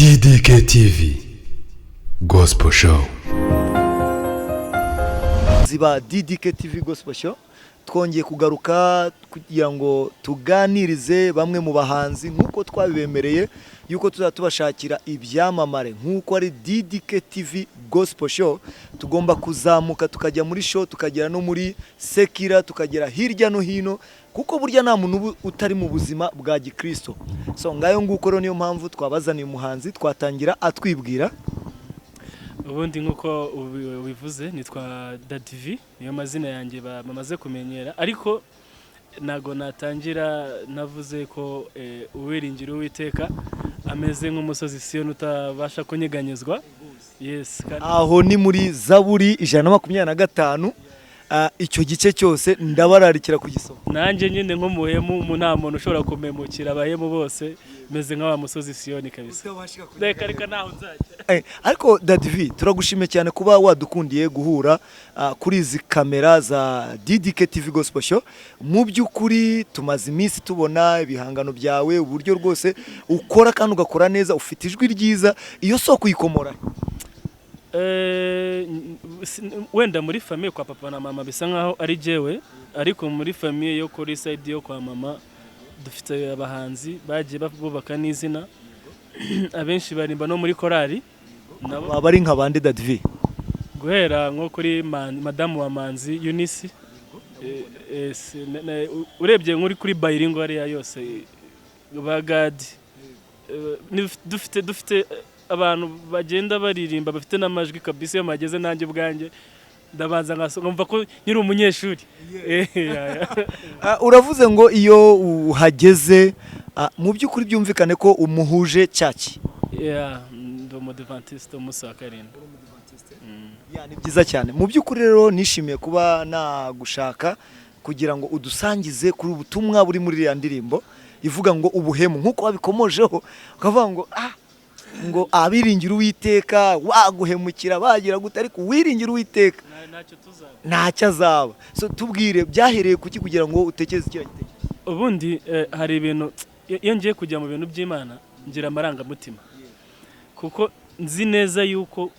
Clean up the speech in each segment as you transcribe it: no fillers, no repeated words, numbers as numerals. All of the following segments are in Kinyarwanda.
DDK TV Gospel Show. Ziba DDK TV Gospel Show, twongeye kugaruka kugira ngo tuganirize bamwe mu bahanzi nk'uko twabibemereye yuko tuzajya tubashakira ibyamamare. Nk'uko ari DDK TV Gospel Show, tugomba kuzamuka tukajya muri show, tukagera no muri secular, tukagera hirya no hino, kuko burya nta muntu uba utari mu buzima bwa gikristo. So ngayo nguko rero, niyo mpamvu twabazaniye umuhanzi. Twatangira atwibwira. Ubundi nk'uko ubivuze, nitwa Daddy V, niyo mazina yanjye bamaze kumenyera, ariko ntabwo natangira navuze ko uwiringira Uwiteka ameze nk'umusozi Siyoni utabasha kunyeganyezwa. Yes, kandi Aho ni muri Zaburi 125. Icyo gice cyose ndabararikira kugisoma. Nanjye nyine nk'umuhemu, nta muntu ushobora kumemukira. Abahemu bose meze nka wa musozi Siyoni kabisa. Reka reka, ntaho nzajya. Ariko Daddy V, turagushimiye cyane kuba wadukundiye guhura kuri izi kamera za DDK TV Gospel Show. Mu by'ukuri tumaze iminsi tubona ibihangano byawe, uburyo rwose ukora kandi ugakora neza, ufite ijwi ryiza. Iyo soko uyikomora? Wenda muri famille kwa papa na mama bisa nkaho ari jewe, ariko muri famille yo kuri side yo kwa mama dufite abahanzi bagiye bubaka n'izina, abenshi barimba no muri korali nabo. Baba ari nka bande, Daddy V? Guhera nko kuri madamu wa Manzi Eunice, urebye nk'uri kuri bayiringo hariya yose ba Gadi, dufite abantu bagenda baririmba bafite n'amajwi kabisa. Iyo mageze nanjye ubwanjye ndabanza nkumva ko nkiri umunyeshuri. Ya, ya. Uravuze ngo iyo uhageze, mu by'ukuri byumvikane ko umuhuje cyaki? Yeah, ndi Umudivantiste umunsi wa karindwi. Yeah, ni byiza cyane. Mu by'ukuri rero nishimiye kuba nagushaka kugira ngo udusangize kuri ubutumwa buri muri iriya ndirimbo ivuga ngo "Ubuhemu", nk'uko wabikomojeho ukavuga ngo ngo abiringira Uwiteka, waguhemukira bagira gute, ariko uwiringira Uwiteka Ntacyo tuzaba. ntacyo azaba. So tubwire, byahereye kuki kugira ngo utekereze kiriya gitekerezo? Ubundi hari ibintu, iyo ngiye kujya mu bintu by'Imana ngira amarangamutima, kuko nzi neza yuko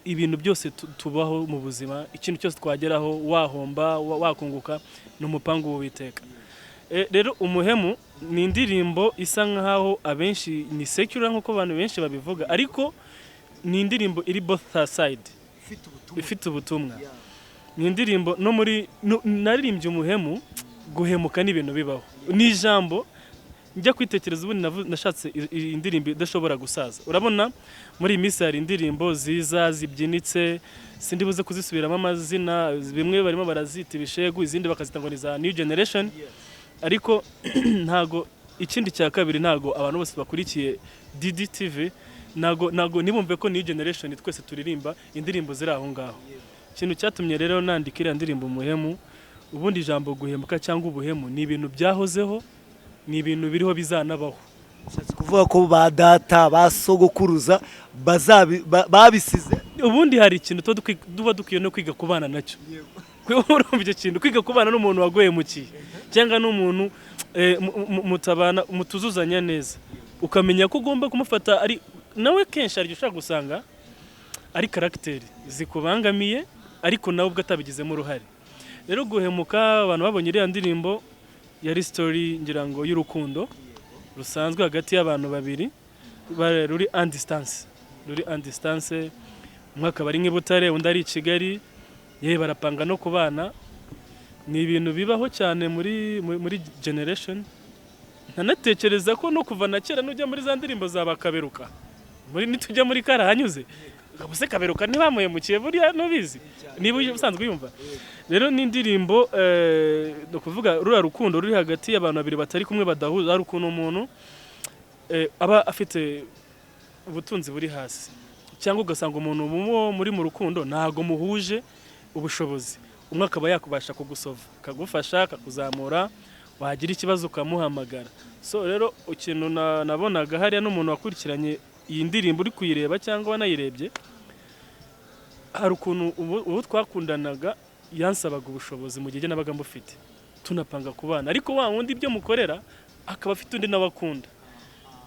ibintu byose tubaho mu buzima, ikintu cyose twageraho, wahomba, wakunguka, ni umupangu w'Uwiteka. Rero "Umuhemu" ni indirimbo isa nkaho abenshi ni secular nk'uko abantu benshi babivuga, ariko ni indirimbo iri both side, ifite ubutumwa. Ni indirimbo no muri naririmbye umuhemu. Guhemuka ni ibintu bibaho, ni ijambo njya kwitekereza. Ubundi nashatse indirimbo idashobora gusaza. Urabona muri iyi minsi hari indirimbo ziza zibyinitse, sindi buze kuzisubiramo amazina, bimwe barimo barazita ibishegu, izindi bakazita ngo ni za new generation, ariko ntago, ikindi cya kabiri, ntago abantu bose bakurikiye DDTV, ntago nibumve ko new generation twese turirimba indirimbo ziri aho ngaho. Ikintu cyatumye rero nandika iriya ndirimbo "Umuhemu", ubundi ijambo guhemuka cyangwa ubuhemu ni ibintu byahozeho, ni ibintu biriho, bizanabaho. Ushatse kuvuga ko ba data, ba sogokuruza babisize? Ubundi hari ikintu tuba dukwiye no kwiga kubana nacyo. Urumva icyo kintu, kwiga kubana n'umuntu waguhemukiye cyangwa n'umuntu mutabana, mutuzuzanya neza, ukamenya ko ugomba kumufata ari nawe. Kenshi hari igihe ushobora gusanga ari caractère zikubangamiye, ariko nawe ubwo atabigizemo uruhare. Rero guhemuka, abantu babonye iriya ndirimbo yari story ngira ngo y'urukundo rusanzwe hagati y'abantu babiri ruri en distance, ruri en distance, umwe akaba ari nk'i Butare, undi ari i Kigali, yewe barapanga no kubana. Ni ibintu bibaho cyane muri generation. Ntanatekereza ko no kuva na kera, nujya muri za ndirimbo za Bakaberuka, muri nitujya muri Karahanyuze, ubuse Kaberuka ntibamuhemukiye buriya? Ntubizi niba usanzwe uyumva. Rero ni indirimbo, ni ukuvuga ruriya rukundo ruri hagati y'abantu babiri batari kumwe, badahuza. Hari ukuntu umuntu aba afite ubutunzi buri hasi, cyangwa ugasanga umuntu mubo muri mu rukundo ntago muhuje ubushobozi, umwe akaba yakubasha kugusova, akagufasha, akakuzamura, wagira ikibazo ukamuhamagara. So rero ikintu nabonaga hariya n'umuntu wakurikiranye iyi ndirimbo, uri kuyireba cyangwa wanayirebye, hari ukuntu ubu twakundanaga yansabaga ubushobozi mu gihe njye nabaga mbufite, tunapanga kubana, ariko wa wundi ibyo mukorera akaba afite undi nawe akunda.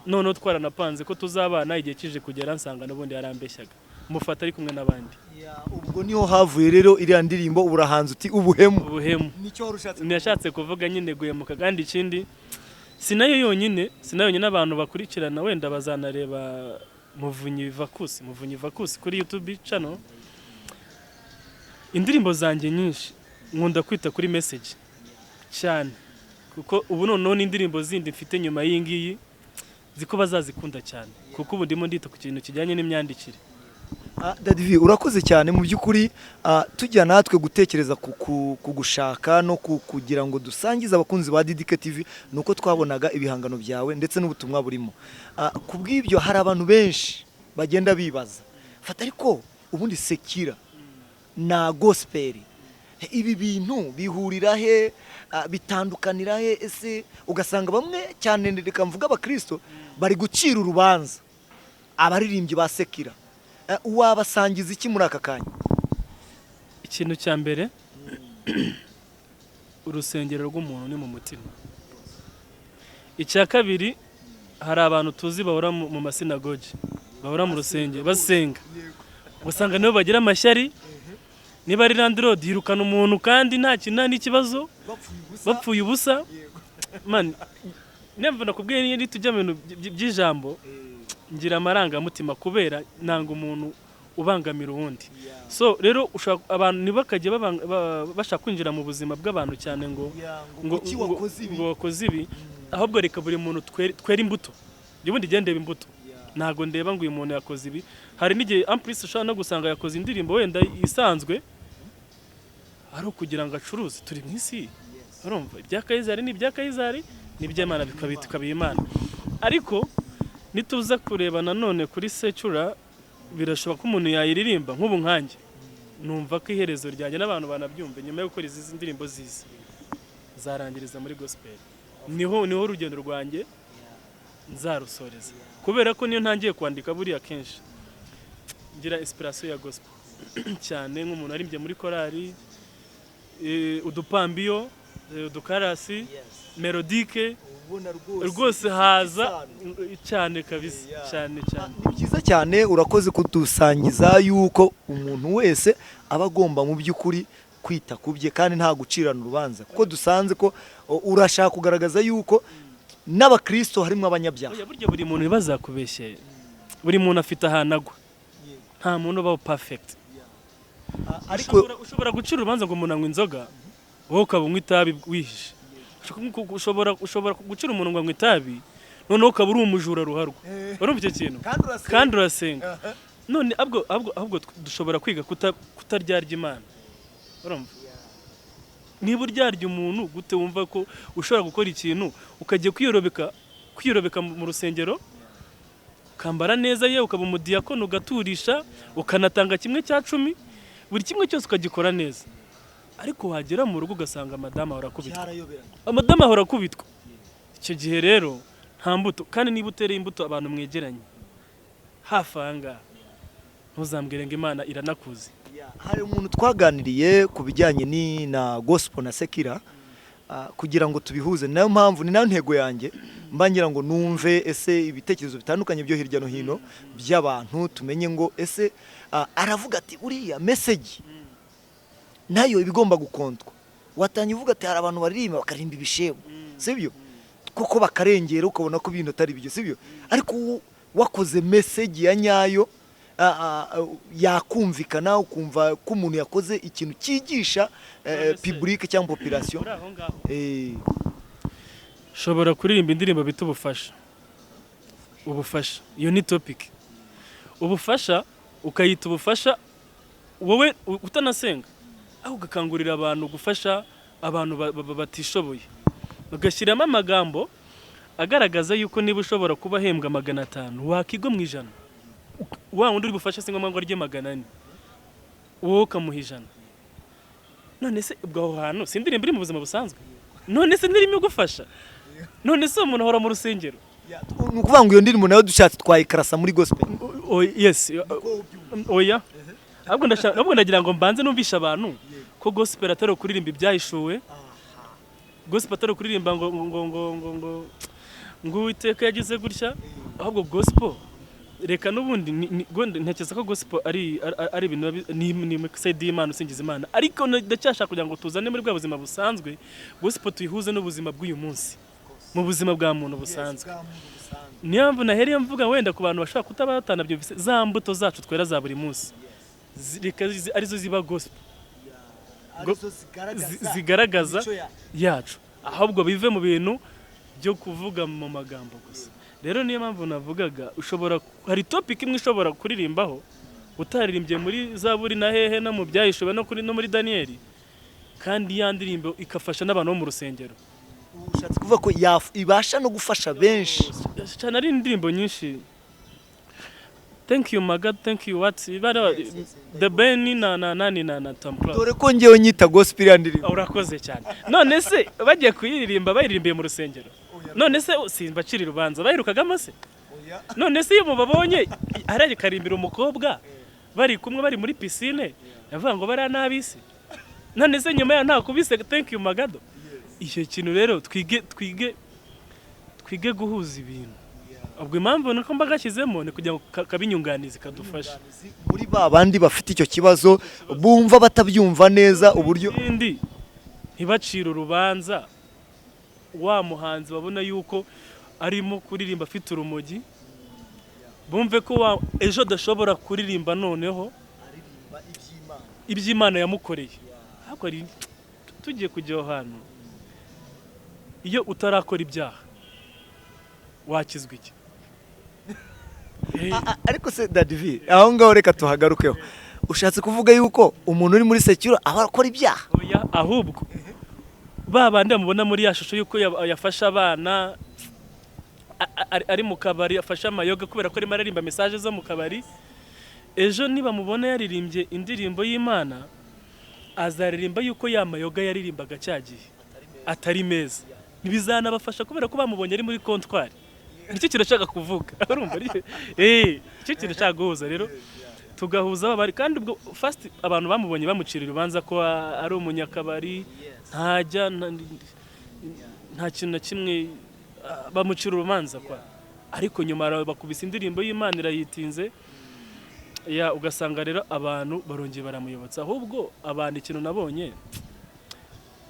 Noneho twaranapanze ko tuzabana, igihe kije kugera nsanga n'ubundi yarambeshyaga, mufata ari kumwe n'abandi. Ubwo niho havuye rero iriya ndirimbo urahanze uti "Ubuhemu". Ubuhemu. Nicyo wari ushatse? Nashatse kuvuga nyine guhemuka. Kandi ikindi, si nayo yonyine, abantu bakurikirana wenda bazanareba Muvunyi Vakusi, Muvunyi Vakusi kuri YouTube channel. Indirimbo zanjye nyinshi nkunda kwita kuri message cyane, kuko ubu noneho n'indirimbo zindi mfite nyuma y'iyi ngiyi ziko bazazikunda cyane, kuko ubu ndimo ndita ku kintu kijyanye n'imyandikire. Daddy V, urakoze cyane. Mu by'ukuri tujya natwe gutekereza ku gushaka no kugira ngo dusangize abakunzi ba DDK TV, ni uko twabonaga ibihangano byawe ndetse n'ubutumwa burimo. Ku bw'ibyo hari abantu benshi bagenda bibaza fata, ariko ubundi secular na gospel, ibi bintu bihurira he? Bitandukanira he? Ese ugasanga bamwe cyane, reka mvuga abakristo, bari gucira urubanza abaririmbyi ba secular. Wabasangiza iki muri aka kanya? Ikintu cya mbere, urusengero rw'umuntu ni mu mutima. Icya kabiri, hari abantu tuzi bahora mu masinagogi, bahora mu rusengero basenga, ugasanga nibo bagira amashyari. Niba ari landlord, yirukana umuntu kandi nta kintu, nta n'ikibazo, bapfuye ubusa. Man, nemva nakubwiye, niyo tujya mu bintu by'ijambo ngira amarangamutima, kubera nanga umuntu ubangamira uwundi. So rero abantu ntibakajye bashaka kwinjira mu buzima bw'abantu cyane ngo ngo kuki ngo- wakoze ibi? Ngo wakoze ibi. Ahubwo reka buri muntu twere imbuto. Njye ubundi njye ndeba imbuto, ntabwo ndeba ngo uyu muntu yakoze ibi. Hari n'igihe ampulisi ushobora no gusanga yakoze indirimbo wenda isanzwe ari ukugira ngo acuruze. Turi mu isi, urumva, ibya Kayizari ni ibya Kayizari, n'iby'Imana bikaba Imana. Ariko nituza kureba nanone kuri secular, birashoboka ko umuntu yayiririmba. Nk'ubu nkanjye numva ko iherezo ryanjye, n'abantu banabyumve, nyuma yo gukora izi ndirimbo ziza nzarangiriza muri gospel. Niho urugendo rwanjye nzarusoreza, kubera ko niyo ntangiye kwandika buriya kenshi ngira inspiration ya gospel cyane, nk'umuntu aririmbye muri korali, udupambiyo, udukarasi mélodique. Ubona rwose Rwose haza cyane kabisa. Cyane cyane. Ni byiza cyane, urakoze kudusangiza yuko umuntu wese aba agomba mu by'ukuri kwita ku bye kandi nta gucirana urubanza, kuko dusanze ko urashaka kugaragaza yuko n'abakristo harimo abanyabyaha. Oya, burya buri muntu, ntibazakubeshye, buri muntu afite ahantu agwa, nta muntu ubaho perfect. Ariko Ushobora gucira urubanza ngo umuntu anywa inzoga, wowe ukaba unywa itabi wihishe. Ushobora gucira umuntu ngo anywa itabi, noneho ukaba uri umujura ruharwa. Urumva icyo kintu? Kandi urasenga. Kandi urasenga. None ahubwo dushobora kwiga kutaryarya Imana. Urumva, niba uryarya umuntu gute, wumva ko ushobora gukora ikintu ukajya kwiyoroka mu rusengero, ukambara neza, ye ukaba umudiyakoni, ugaturisha, ukanatanga kimwe cya cumi, buri kimwe cyose ukagikora neza, ariko wagera mu rugo ugasanga madamu ahora akubitwa? Byarayoberanye. Madamu ahora akubitwa. Icyo gihe rero nta mbuto. Kandi niba utereye imbuto abantu mwegeranye hafi aha ngaha, ntuzambwire ngo Imana iranakuzi. Hari umuntu twaganiriye ku bijyanye na gospel na secular, kugira ngo tubihuze. Ni nayo mpamvu, ni nayo ntego yanjye, mba ngira ngo numve ese ibitekerezo bitandukanye byo hirya no hino by'abantu, tumenye ngo ese aravuga ati uriya message nayo iba igomba gukontwa. Watangiye uvuga ati hari abantu baririmba bakaririmba ibishego, sibyo koko, bakarengera, ukabona ko ibintu atari byo, sibyo? Ariko wakoze message ya nyayo, yakumvikana, ukumva ko umuntu yakoze ikintu cyigisha None se- public cyangwa population. Uri aho ngaho, ushobora kuririmba indirimbo bita "Ubufasha". Ubufasha, iyo ni topic. Ubufasha ukayita "Ubufasha", wowe utanasenga, aho ugakangurira abantu gufasha abantu batishoboye, ugashyiramo amagambo agaragaza yuko niba ushobora kuba ahembwa 500, wakigwa mu 100, wa wundi uri bufashe si ngombwa ngo arye 400, wowe ukamuha 100. None se ubwo aho hantu si indirimbo iri mu buzima busanzwe? None se ndirimo igufasha? None se uwo muntu ahora mu rusengero? Ni ukuvuga ngo iyo ndirimbo nayo dushatse twayikarasa muri gospel? Yes, oya, ahubwo ndagira ngo mbanze numvishe abantu ko gospel atari ukuririmba ibyahishuwe, gospel atari ukuririmba ngo ngo ngo ngo ngo Ngo Uwiteka yagize gutya. Ahubwo gospel, reka n'ubundi ntekereza ko gospel ari ibintu ni side y'Imana, usingiza Imana, ariko ndacyashaka kugira ngo tuzane muri bwa buzima busanzwe, gospel tuyihuze n'ubuzima bw'uyu munsi, mu buzima bwa muntu busanzwe. Niyo mpamvu nahereye mvuga wenda ku bantu bashobora kutaba batanabyumvise, za mbuto zacu twera za buri munsi, reka arizo ziba gospel. Arizo zigaragaza zigaragaza imico yacu. Yacu, ahubwo bive mu bintu byo kuvuga mu magambo gusa. Rero niyo mpamvu navugaga, ushobora, hari topic imwe ushobora kuririmbaho utaririmbye muri Zaburi na hehe no mu Byahishuwe no kuri no muri Daniyeli, kandi ya ndirimbo ikafasha n'abantu bo mu rusengero. Ushatse kuvuga ko ibasha no gufasha benshi. Cyane, ari indirimbo nyinshi, "Thank you my God, thank you" what bara The Ben na nani na Tom Close. Dore ko ngewe nyita gospel iriya ndirimbo. Urakoze cyane. None se bagiye kuyiririmba, bayiririmbiye mu rusengero? None se simbacira urubanza, bayirukagamo se? None se iyo mubabonye hariya karimbira umukobwa bari kumwe, bari muri piscine, yavuga ngo bariya n'ab'isi? None se nyuma yaho ntakubise "Thank you my God"? Icyo kintu rero twige guhuza ibintu. Ubwo impamvu nuko mbagashyizemo ni kugira ngo kabinyunganizi kadufashe. Muri ba bandi bafite icyo kibazo, bumva batabyumva neza uburyo. Ikindi, ntibacire urubanza wa muhanzi babona yuko arimo kuririmba afite urumogi, bumve ko wa ejo adashobora kuririmba noneho iby'Imana yamukoreye. Ariko tugiye kujya aho hantu, iyo utarakora ibyaha wakizwa iki? Ariko se Daddy, aho ngaho reka tuhagarukeho. Ushatse kuvuga yuko umuntu uri muri secular aba akora ibyaha? Oya, ahubwo ba bandi bamubona muri ya shusho y'uko yafashe abana, ari mu kabari, afashe amayoga kubera ko arimo aririmba message zo mu kabari, ejo nibamubona yaririmbye indirimbo y'Imana, azaririmba yuko ya mayoga yaririmbaga cya gihe atari meza. Ntibizanabafasha kubera ko bamubonye ari muri comptoir. Nicyo kintu ashaka kuvuga, urumva? Nicyo kintu ashaka guhuza. Rero tugahuza babari, kandi ubwo first abantu bamubonye bamucira urubanza ko ari umunyakabari, ntajya nta kintu na kimwe, bamucira urubanza kwa, ariko nyuma bakubise indirimbo y'Imana irayitinze ya, ugasanga rero abantu barongeye baramuyobotsa. Ahubwo abantu, ikintu nabonye,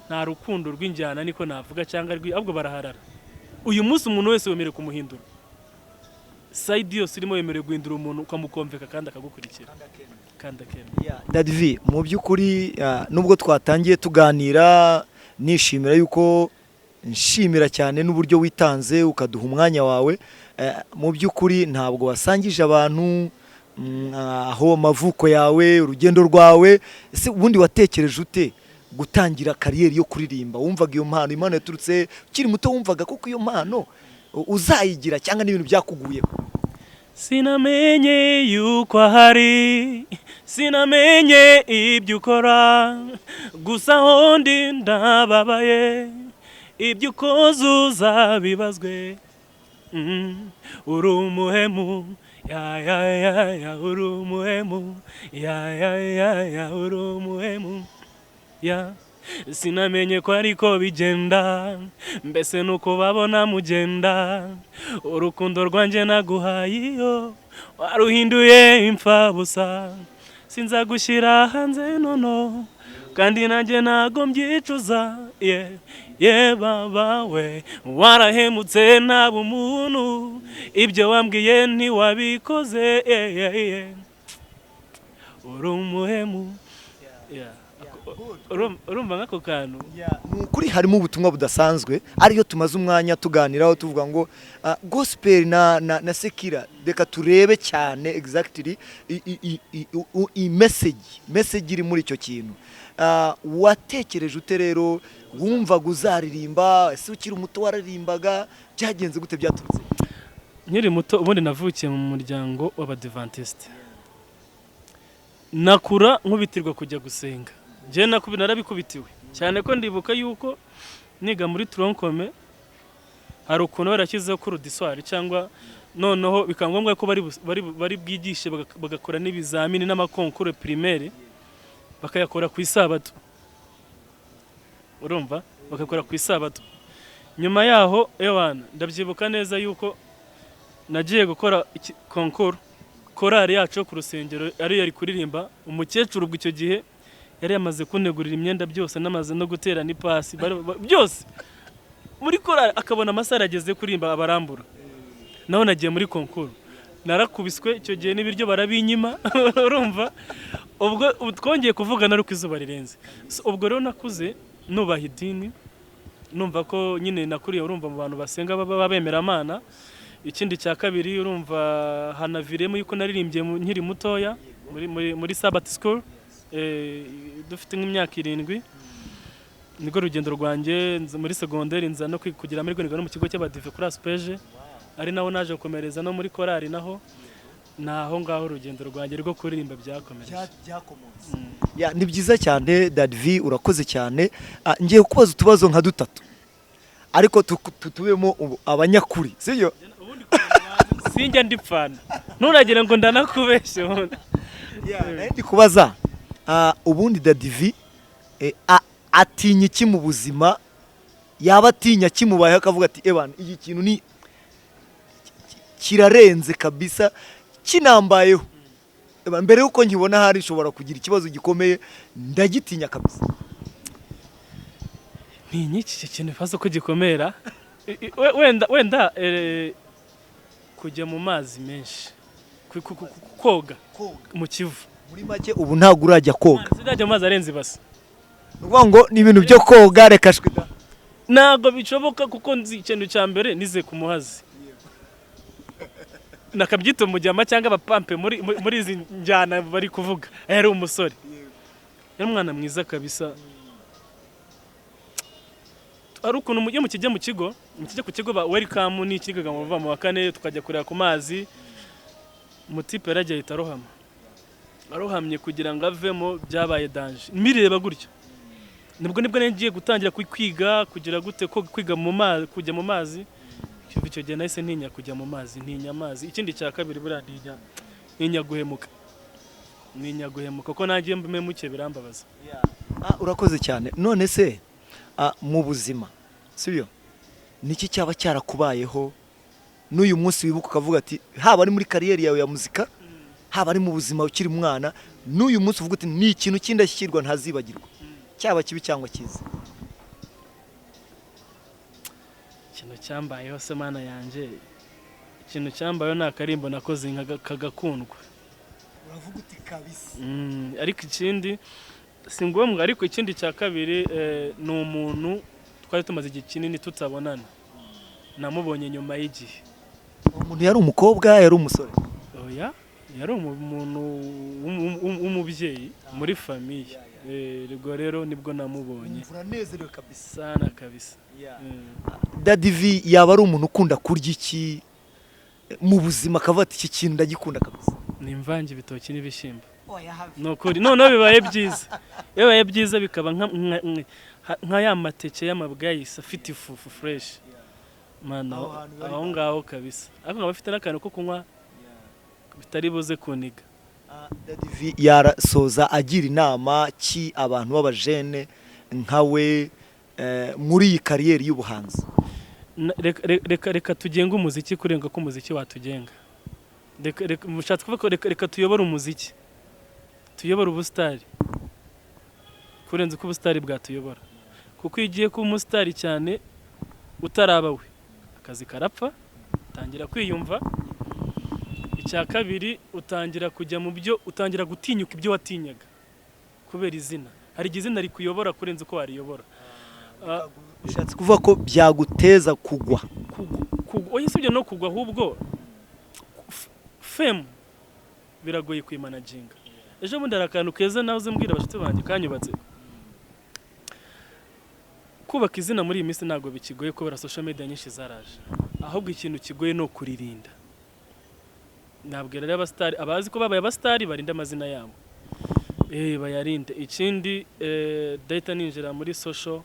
nta rukundo rw'injyana niko navuga cyangwa ahubwo baraharara. Uyu munsi umuntu wese wemerewe kumuhindura, side yose irimo wemerewe guhindura umuntu, ukamukomveka kandi akagukurikira kandi akemera. Daddy, mu by'ukuri, nubwo twatangiye tuganira nishimira yuko, nshimira cyane n'uburyo witanze ukaduha umwanya wawe, mu by'ukuri ntabwo wasangije abantu aho amavuko yawe, urugendo rwawe. Ese ubundi watekereje ute gutangira career yo kuririmba? Wumvaga iyo mpano, impano yaturutse ukiri muto? Wumvaga koko iyo mpano uzayigira cyangwa n'ibintu byakuguyeho? Sinamenye yuko ahari, sinamenye ibyo ukora, gusa aho ndi ndababaye, ibyo ukoze uzabibazwe. Uri umuhemu, ya ya ya ya, uri umuhemu, ya ya ya ya, uri umuhemu ya. Sinamenye ko ariko bigenda, mbese nuko babona mugenda. Urukundo rwanjye naguhaye iyo waruhinduye imfabusa, sinzagushyira hanze nono, kandi nanjye ntago mbyicuza. Ye ye baba we, warahemutse, naba umuntu, ibyo wambwiye ntiwabikoze. Ye ye ye, uri umuhemu. Yeah. Urumva nk'ako kantu. Ni ukuri harimo ubutumwa budasanzwe, ariyo tumaze umwanya tuganiraho, tuvuga ngo gospel na secular, reka turebe cyane exactly i message iri muri icyo kintu. Watekereje ute rero? Wumvaga uzaririmba? Ese ukiri muto wararirimbaga? Byagenze gute? Byaturutse? Nkiri muto, ubundi navukiye mu muryango w'Abadivantisite, nakura nkubitirwa kujya gusenga. Njyewe narabikubitiwe cyane, ko ndibuka yuko niga muri tronc commun hari ukuntu barashyizeho cours du soir, cyangwa noneho bikaba ngombwa ko bari bwigishe, bagakora n'ibizamini n'amaconcours primaire bakayakora ku isabato. Urumva, bagakora ku isabato. Nyuma yaho, ewana, ndabyibuka neza yuko nagiye gukora concours, korali yacu yo ku rusengero ariyo yari kuririmba. Umukecuru ubwo icyo gihe yari yamaze kuntegurira imyenda byose, namaze no gutera n'ipasi byose muri korali, akabona amasaha ageze kuririmba abarambura. Naho nagiye muri concours, narakubiswe icyo gihe n'ibiryo barabinyima. Urumva ubwo ubu twongeye kuvugana ari uko izuba rirenze. So, ubwo rero nakuze nubaha idini, numva ko nyine nakuriye, urumva, mu bantu basenga, baba bemeramana. Ikindi cya kabiri, urumva hanaviremo yuko naririmbye nkiri mutoya muri Sabbath school, dufite nk'imyaka 7. Nibwo rugendo rwanjye muri segonderi, nza no kugira amahirwe niga no mu kigo cy'abadive kuri ASPEJ, ari naho naje gukomereza no muri korali. Naho ni aho ngaho urugendo rwanjye rwo kuririmba byakomereje. Byakomotse. Ya, ni byiza cyane. Daddy V, urakoze cyane. Ngiye kubaza utubazo nka dutatu, ariko tutubemo abanyakuri, sibyo? Sinjya ndipfana, ntunagira ngo ndanakubeshye ubundi. Nari ndi kubaza, ubundi Daddy V atinya iki mu buzima? Yaba atinya kimubayeho akavuga ati: "Ebana, iki kintu ni kirarenze kabisa, kinambayeho. Eba, mbere yuko nkibona hari nshobora kugira ikibazo gikomeye, ndagitinya kabisa." Ntinya iki kintu bibazo ko gikomera. Wenda kujya mu mazi menshi, koga mu Kivu. Muri make ubu ntabwo urajya koga? Sinajya mu mazi arenze ibase. Ni ukuvuga ngo ni ibintu byo koga, reka shwi da. Ntabwo bishoboka, kuko nzi ikintu cya mbere nize ku Muhazi, nakabyita umujyama cyangwa abapampe muri izi njyana bari kuvuga. Yari umusore, yari umwana mwiza kabisa. Hari ukuntu iyo mukijya mu kigo, mukijya ku kigo ba welcome n'ikigaga muva mu wa kane, tukajya kureba ku mazi, umutipe yaragiye ahita arohama. Arohamye, kugira ngo avemo byabaye danger. Mbireba gutyo, nibwo nari ngiye gutangira kwiga kugira gute ko kwiga mu mazi, kujya mu mazi. Kuva icyo gihe nahise ntinya kujya mu mazi, ntinya amazi. Ikindi cya kabiri, buriya ntinya guhemuka, ntinya guhemuka kuko nanjye iyo mpemukiye birambabaza. Urakoze cyane. None se mu buzima, sibyo, niki cyaba cyarakubayeho n'uyu munsi wibuka ukavuga ati, haba ari muri carrière yawe ya muzika, haba ari mu buzima ukiri umwana, n'uyu munsi uvuga uti: "Ni ikintu cy'indashyikirwa ntazibagirwa," cyaba kibi cyangwa cyiza? Ikintu cyambayeho se, mana yanjye, ikintu cyambayeho ni akarimbo nakoze kagakundwa. Uravuga uti: "Kabisa." Ariko ikindi si ngombwa. Ariko ikindi cya kabiri, ni umuntu twari tumaze igihe kinini tutabonana, namubonye nyuma y'igihe. Umuntu yari umukobwa, yari umusore? Oya, yari umuntu w'umubyeyi muri famille. Ubwo rero nibwo namubonye. Uranezerewe kabisa? Sana kabisa. Daddy V yaba ari umuntu ukunda kurya iki mu buzima, akavuga ati: "Iki kintu ndagikunda kabisa"? Ni imvange, ibitoki n'ibishyimbo, ni ukuri. Noneho bibaye byiza, iyo bibaye byiza bikaba nka ya mateke y'amabwayisi afite ifufu fresh. Mana, Aho hantu bari aho ngaho kabisa, ariko nkaba afite n'akantu ko kunywa bitari buze kuniga. Daddy V yarasoza agira inama ki abantu b'abajene nkawe muri iyi carrière y'ubuhanzi? Reka tugenge umuziki kurenga ko umuziki watugenga. Reka mushatse kuvuga ko reka tuyobore umuziki, tuyobore ubusitari kurenza uko ubusitari bwatuyobora, kuko iyo ugiye kuba umusitari cyane utaraba we, akazi karapfa, utangira kwiyumva. Icya kabiri, utangira kujya mu byo, utangira gutinyuka ibyo watinyaga kubera izina. Hari igihe izina rikuyobora kurenza uko wariyobora. Ushatse kuvuga ko byaguteza kugwa? Kugwa, oya, sibyo no kugwa, ahubwo fame biragoye kuyimanaginga. Ejo bundi hari akantu keza nawe mbwira abashuti banjye kanyubatse. Kubaka izina muri iyi minsi ntabwo bikigoye kubera social media nyinshi zaraje, ahubwo ikintu kigoye ni ukuririnda. Nabwira rero abasitari, abazi ko babaye abasitari, barinde amazina yabo, bayarinde. Ikindi, dahita ninjira muri social,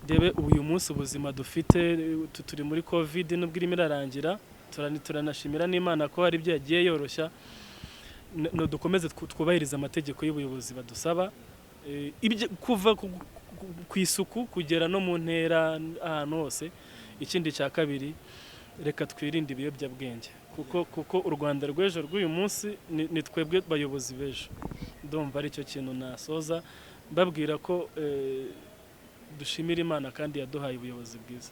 ndebe uyu munsi ubuzima dufite, turi muri COVID nubwo irimo irarangira, turanashimira n'Imana ko hari ibyo yagiye yoroshya. No dukomeze twubahirize amategeko y'ubuyobozi badusaba. Ibyo kuva ku isuku kugera no mu ntera, ahantu hose. Ikindi cya kabiri, reka twirinde ibiyobyabwenge, kuko u Rwanda rw'ejo rw'uyu munsi ni twebwe bayobozi b'ejo. Ndumva aricyo kintu nasoza mbabwira ko dushimira Imana kandi yaduhaye ubuyobozi bwiza.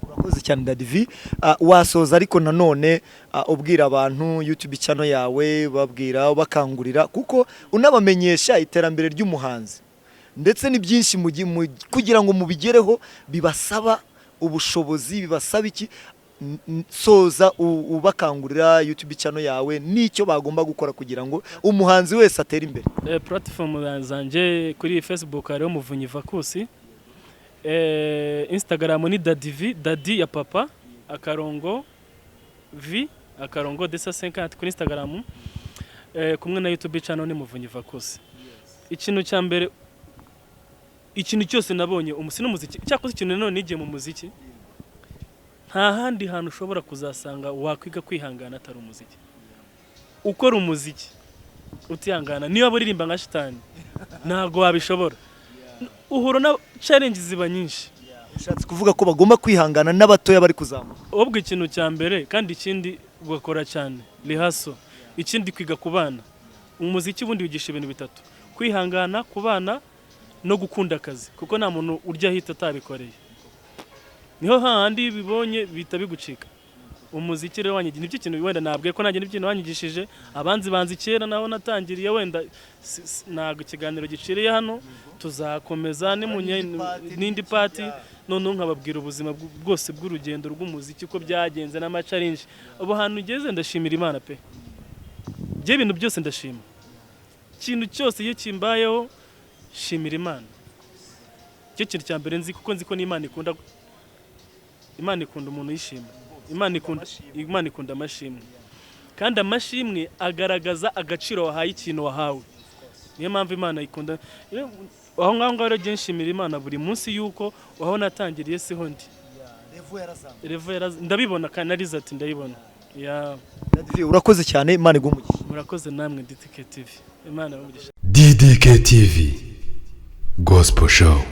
Urakoze cyane, Daddy V. Wasoza ariko nanone ubwira abantu YouTube channel yawe, babwira, bakangurira, kuko unabamenyesha iterambere ry'umuhanzi ndetse ni byinshi kugira ngo mubigereho bibasaba ubushobozi, bibasaba iki. Soza ubakangurira YouTube channel yawe n'icyo bagomba gukora kugira ngo umuhanzi wese atere imbere. Platform zanjye, kuri Facebook hariho Muvunyi Vakusi, Instagram ni Daddy V, Daddy ya papa, akarongo V, akarongo desa 50 kuri Instagram, kumwe na YouTube channel ni Muvunyi Vakusi. Ikintu cya mbere, ikintu cyose nabonye umusi n'umuziki, cyakoze ikintu nanone nigiye mu muziki, nta handi hantu ushobora kuzasanga wakwiga kwihangana atari umuziki. Ukora umuziki utihangana, niyo waba uririmba nka shitani, ntabwo wabishobora, uhura na challenge ziba nyinshi. Ushatse kuvuga ko bagomba kwihangana n'abatoya bari kuzamuka? Ubwo ikintu cya mbere, kandi ikindi ugakora cyane rehearsal, ikindi kwiga ku bana. Umuziki ubundi wigisha ibintu bitatu: kwihangana, ku bana no gukunda akazi, kuko nta muntu urya ahita atabikoreye. Niho hahandi iyo ubibonye bihita bigucika. Umuziki rero wanyigishije nibyo kintu wenda nabwiye ko nanjye nibyo kintu wanyigishije. Abanzi banzi kera naho natangiriye, wenda ntabwo ikiganiro giciriye hano, tuzakomeza n'indi part, noneho nkababwira ubuzima bwose bw'urugendo rw'umuziki, uko byagenze n'ama challenge. Ubu hantu ugeze ndashimira Imana pe. Ibyo bintu byose ndashima, ikintu cyose iyo kimbayeho shimira Imana. Icyo kintu cya mbere nzi, kuko nzi ko n'Imana ikunda, Imana ikunda umuntu uyishima. Imana ikunda amashimwe, kandi amashimwe agaragaza agaciro wahaye ikintu wahawe. Niyo mpamvu Imana ikunda. Aho ngaho rero njye nshimira Imana buri munsi yuko aho natangiriye siho ndi. Level ndabibona kandi narize ati ndayibona ya. Daddy V, urakoze cyane, Imana iguhe umugisha. Murakoze namwe, DTK TV, Imana ibahe umugisha. DDK TV Gospel Show.